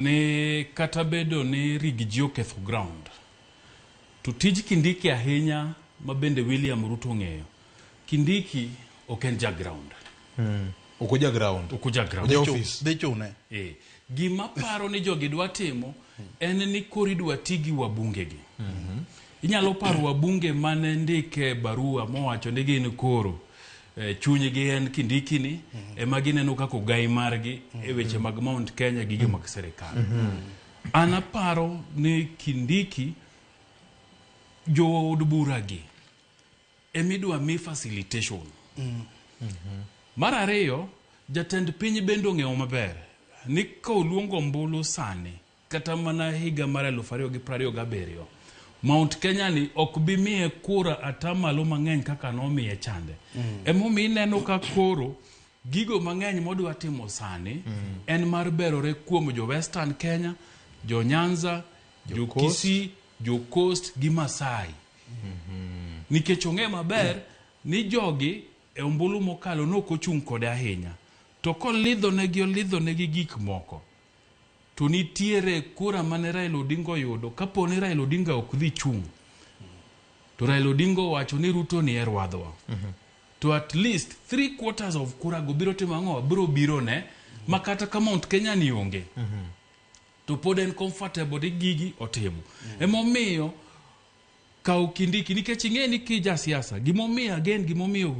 Ni kata bedo ni Riggy G oketho ground, to tij Kindiki ahinya ma bende William Ruto ong'eyo, Kindiki ok en ja ground. Ok oja ground. Ok oja ground. Oja office. Dhi chune. Eh, gima paro ni jogi dwa timo en ni koro idwa ti gi wabunge gi. Inyalo paro wabunge mane ndike barua mowacho ni gin koro chunygi en Kindiki ni ema gineno kaka ogai margi e weche mag Mount Kenya gi mag sirikal. An aparo ni Kindiki jood bura gi emidwa mi facilitation. Mar ariyo, jatend piny bende ong'eyo maber ni ka oluongo ombulu sani kata mana higa mar 2027, Mount Kenya ni ok bi miye kura atamalo mang'eny kaka nomiye chande. Emomiyo ineno ka koro gigo mang'eny modwa timo sani en mar berore kuom jo Western Kenya, jo Nyanza, jo Kisii, jo Coast gi Masai. Nikech ong'e maber ni jogi e ombulu mokalo nok ochung' kode ahinya. To kolidho negi olidho negi gik moko, to nitiere kura mane Raila Odinga oyudo kapo ni Raila Odinga ok dhi chung' to Raila Odinga owacho ni Ruto ni e rwadhwa. To at least 3/4 of kura go biro timo ang'o? Biro biro ne ma kata ka Mount Kenya ni onge. To pod en comfortable ni gigi otimo. Emomiyo kaw Kindiki nikech ing'e ni ki jasiasa gimomiyo again gimomiyo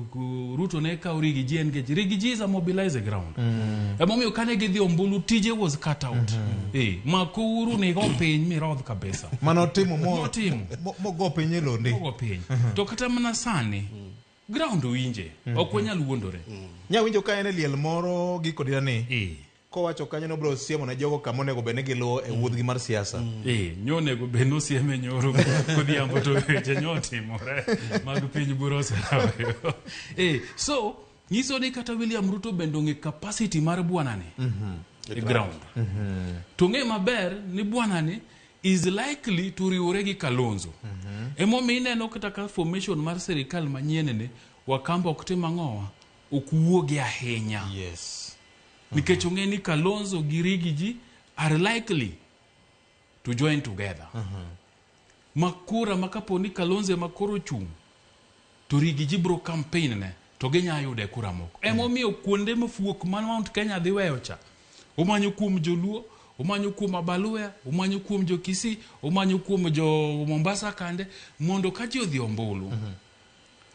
Ruto ne kawo Riggy G en nikech Riggy G is a mobilizer ground. Emomiyo kane gidhi ombulu tije was cut out. Makouru nigo piny mirodh kabisa. Mano timo mo Motimo. Mogo piny e londe. Mogo piny. To kata mana sani ground winje. Ok wanyal wuondore. Nya winjo ka en e liel moro gi kodira ni. Kowacho kanyo nobiro siemo ne jogo kama onego bed ni giluwo e wuodhgi mar siasa. Nyonego bed nosieme nyoro godhiambo to weche nyotimore mag piny bura oserayo. So nyiso ni kata William Ruto bende ong'e capacity mar bwana ni e ground. To ng'e maber ni bwana ni is likely to riwore gi Kalonzo. Emomiyo ineno kata ka formation mar sirikal manyien ni Wakamba ok tim ang'owa, ok wuogi ahinya. Nikech ong'e ni Kalonzo gi Riggy G are likely to join together. Ma kura ma kapo ni Kalonzo ema koro chung' to Riggy G bro campaign ne to ginya yude kura moko. Emomiyo kuonde mafuok man Mount Kenya dhi weyo cha. Omanyo kuom Joluo, omanyo kuom Abaluya, omanyo kuom jo Kisii, omanyo kuom jo Mombasa kande mondo ka ji odhi ombulu.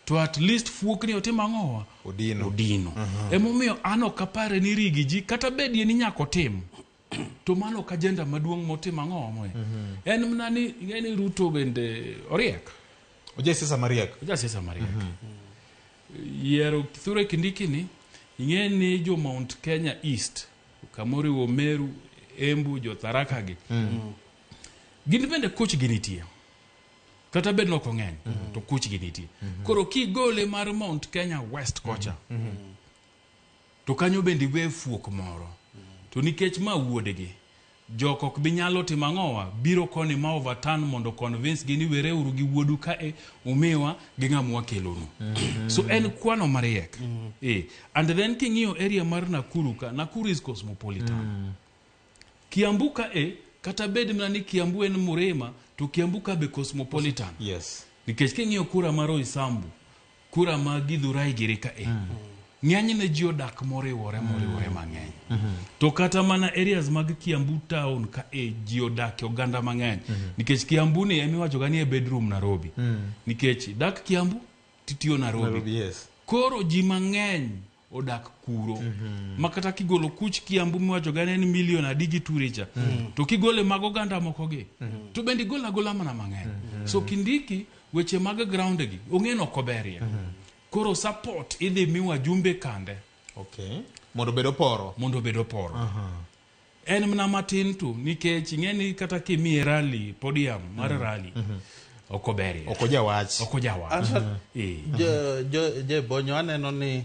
To at least fuok ni otim ang'owa? Odino. Odino. Emomiyo an ok apare ni Riggy G kata bedie ni nyaka otim. To mano ok agenda maduong' motim ang'owa moe. En mana ni ing'e ni Ruto bende oriek. Oja siasa mariek. Oja siasa mariek. Yiero Kithure Kindiki ni ing'e ni jo Mount Kenya East kamoriwo Meru, Embu, jo Tharaka gi. Gin bende koch gi nitie. Kata bed nok ong'eny to kuch gi nitie. Koro kigole mar Mount Kenya West kocha to kanyo bende iwe fuok moro. To nikech ma wuodgi jok ok bi nyalo timo ang'owa biro koni ma overturn mondo convince gi ni wereuru gi wuodu ka e umiwa gi ng'ama wakelonu. So en kwano mariek. And then king'iyo area mar Nakuru ka, Nakuru is cosmopolitan. Kiambu ka e kata bed mana ni Kiambu en Murima to Kiambu ka be cosmopolitan. Nikech king'iyo kura mar Roysambu, kura ma Githurai giri ka e. Ng'enyne ji odak moriwore moriwore mang'eny. To kata mana areas mag Kiambu town ka e ji odak e oganda mang'eny. Nikech Kiambu ni emiwacho ga ni e bedroom Nairobi. Nikech dak Kiambu titiyo Nairobi. Nairobi, yes. Koro ji mang'eny odak kuro. Ma kata kigolo kuch Kiambu miwacho ga ni en milion adi gi ture cha. To kigole mag oganda moko gi, to bende igolo agola mana mang'eny. So Kindiki weche mag ground gi ong'e ni ok oberie. Koro support idhi mi wajumbe kande. Mondo obed oporo. Mondo obed oporo. En mana matin tu nikech ing'e ni kata kimiye rally podium mar rally ok oberie. Ok ojawach. Ok ojawach. Asa, je Bonyo aneno ni